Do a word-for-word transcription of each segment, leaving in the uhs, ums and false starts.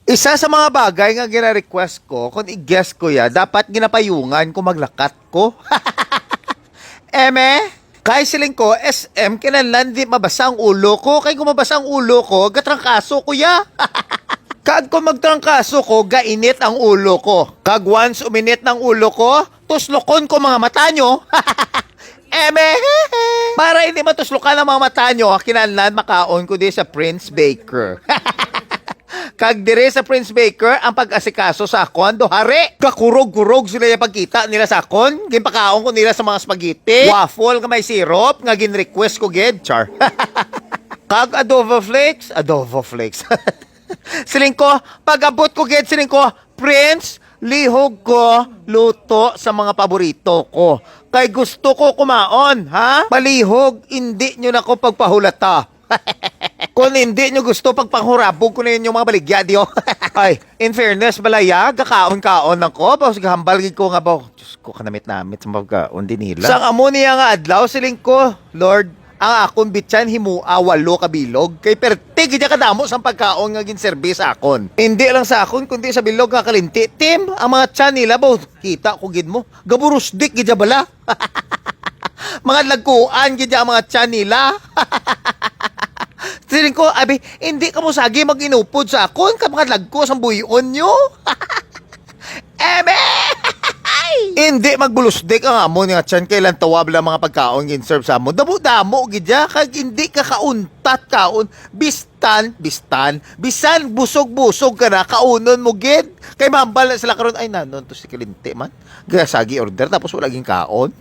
Isa sa mga bagay nga gina-request ko, kung i-guest ko ya, dapat ginapayungan ko maglakat ko. Eme, kay siling ko, S M, kinahanglan di mabasa ang ulo ko. Kay kung mabasa ang ulo ko, gatrangkaso ko ya. Kag kung magtrangkaso ko, gainit ang ulo ko. Kag once uminit ng ulo ko, tuslokon ko mga mata nyo. Eme, para hindi matuslokan ang mga mata nyo, kinahanglan makaon ko di sa Prince Baker. Kag dire sa Prince Baker, ang pag-asikaso sa akon, do hari. Kakurog-kurog sila yung pagkita nila sa akon. Ginpakaon ko nila sa mga spaghetti, waffle nga may syrup, nga gin-request ko gid. Char. Kag adobo flakes, adobo flakes. Siling ko, pag-abot ko gid, siling ko, "Prince, lihog ko luto sa mga paborito ko. Kay gusto ko kumaon, ha? Malihog, hindi nyo na ko pagpahulata." Kung hindi nyo gusto, pagpanghurabog ko na yun yung mga baligya, diyo. Ay, in fairness, balaya, gakaon-kaon lang ko. Tapos gahambal gid ko nga ba, Diyos ko, kanamit-namit sa mga pagkaon din nila. Sang amo niya nga adlaw, siling ko, "Lord, ang akon bityan himua walo ka bilog, kay perti gid kadamo sang pagkaon nga ginserbi sa akon. Hindi lang sa akon, kundi sa bilog nga kalinti. Tim, ang mga tiyan nila, bo, kita ko gid mo. Gaburusdik gid bala." Mga lagkuan gid ang mga tiyan nila. Siling ko, "Abi, hindi ka mo sagi mag-inupod sa akon, ka mga lagko sang buyon nyo." Eme! Hindi magbulusdik ang amon nga tiyan kay lantawab lang mga pagkaon gin-serve sa amon. Damo-damo gid ya, kag hindi ka kauntat kaon. Bistan, bistan, bisan busog-busog ka na, kaunon mo gid. Kay mahambal na sila karon, "Ay, nanon to si Kalinti man. Gasagi order tapos wala gin kaon."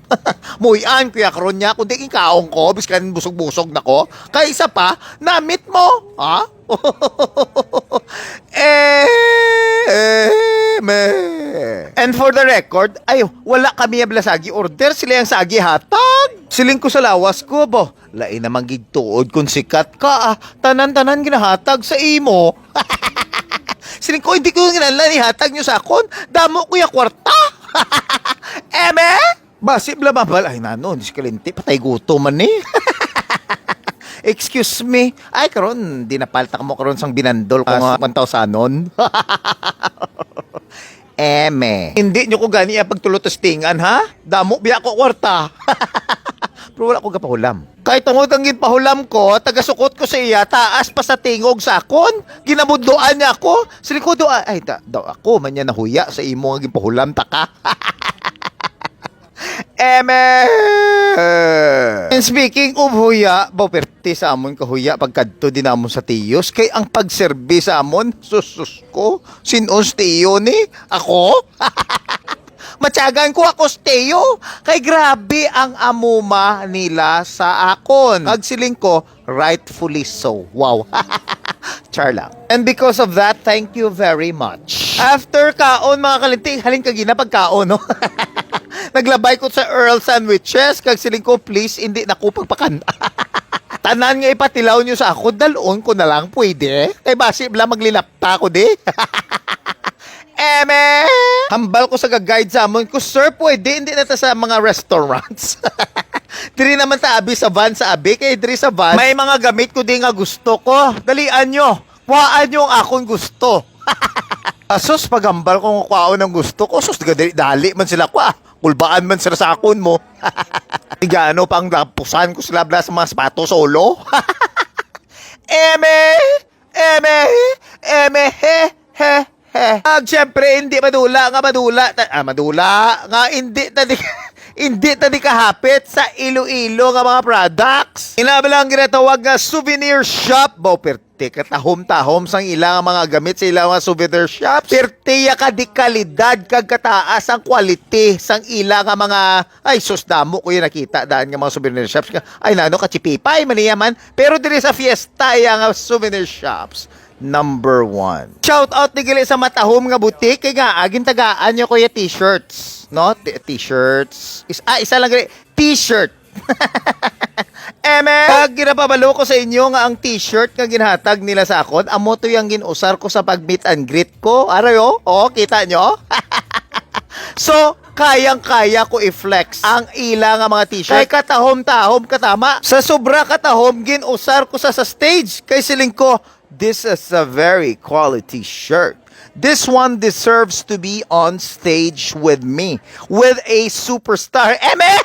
Muy-an kuya karon niya, kundi gin kaon ko, biskan busog-busog na ko. Kay isa pa, namit mo, ha? Eh, eh, me. And for the record, ay, wala kami ang sagi order, sila ang sagi hatag. Siling ko sa lawas ko, bo, "Lain naman gid tuod kung sikat ka, ah. Tanan-tanan ginahatag sa imo." Siling ko, "Hindi ko ginahanglan ihatag nyo sa akon. Damo ko ya kwarta." Eme? Basi bla mabal, ay nanon, si Kalinti, patay gutom man ni. Excuse me. Ay, karon, di napaltak mo karon sang binandol ko nga one thousand. Eme. Hindi nyo ko gani ang pagtulotestingan, ha? Damo biya ko kwarta. Pero wala ko gapahulam. Kay tungod ang ginpahulam ko, tagasukot ko sa iya, taas pa sa tingog sa akon. Ginabudloan niya ako. Sa likod, ay, ay, da, daw ako man niya nahuya sa imo nga ginpahulam, taka. Eme. And speaking of huya, baw perti sa amon kahuya pagkadto din namon sa tiyos, kay ang pagserbi sa amon, sus, sus ko, sin-os tiyo ni? Ako? Matyagan ko ako, Steo. Kay grabe ang amuma nila sa akon. Agsiling ko, "Rightfully so." Wow. Char lang. And because of that, thank you very much. After kaon, mga kalinti, halin ka gina pagkaon, no? Naglabay ko sa Earl Sandwiches, kag siling ko, "Please, hindi na ko pagpakan." Tanan nga ipatilaw nyo sa ako, dalon ko na lang, pwede? Kay basi bla maglilapta ko di. Eme! Hambal ko sa ga-guide sa amon ko, "Sir, pwede hindi na ta sa mga restaurants." Diri naman ta abi sa van sa abi, kay diri sa van, may mga gamit ko di nga gusto ko. Dalian nyo, kuhaan nyo ang akon gusto. Asus, paghambal ko nga kuhaon ang gusto ko, sus, dali, dali man sila kwa. Kulbaan man sila sa akon mo. Igano pang lapusan ko sila bla sa mga sapatos sa ulo. Eme! Eme, eme, he, he, he. Ag, siyempre, hindi madula nga madula ta, ah, madula nga hindi ta di, hindi ta di kahapit sa Iloilo nga mga products. Ina ba lang ginatawag nga souvenir shop? Baw, perti katahom-tahom sang ila nga mga gamit sa ila nga souvenir shops. Perti ya ka di kalidad kag kataas ang quality sang ila nga mga, ay sus, damo ko yung nakita daan nga mga souvenir shops nga, ay nano, kachipipay man iya man. Pero diri sa Fiesta, iya nga souvenir shops, number one. Shout out ni gali sa matahom nga butik, kay nga, ah, gintagaan niya ko ya t-shirts, no? T-, t-shirts. Is, ah, isa lang gali, t-shirt. Eme! Pag ginapabalo ko sa inyo nga ang t-shirt nga ginhatag nila sa akon, amo to yung gin-usar ko sa pag meet and greet ko. Aray, oh. Oh, kita nyo? So, kayang-kaya ko i-flex ang ila nga mga t-shirt. Kay katahom-tahom katama. Sa sobra katahom, gin-usar ko sa, sa stage. Kay siling ko, This is a very quality shirt. This one deserves to be on stage with me, with a superstar. Amen!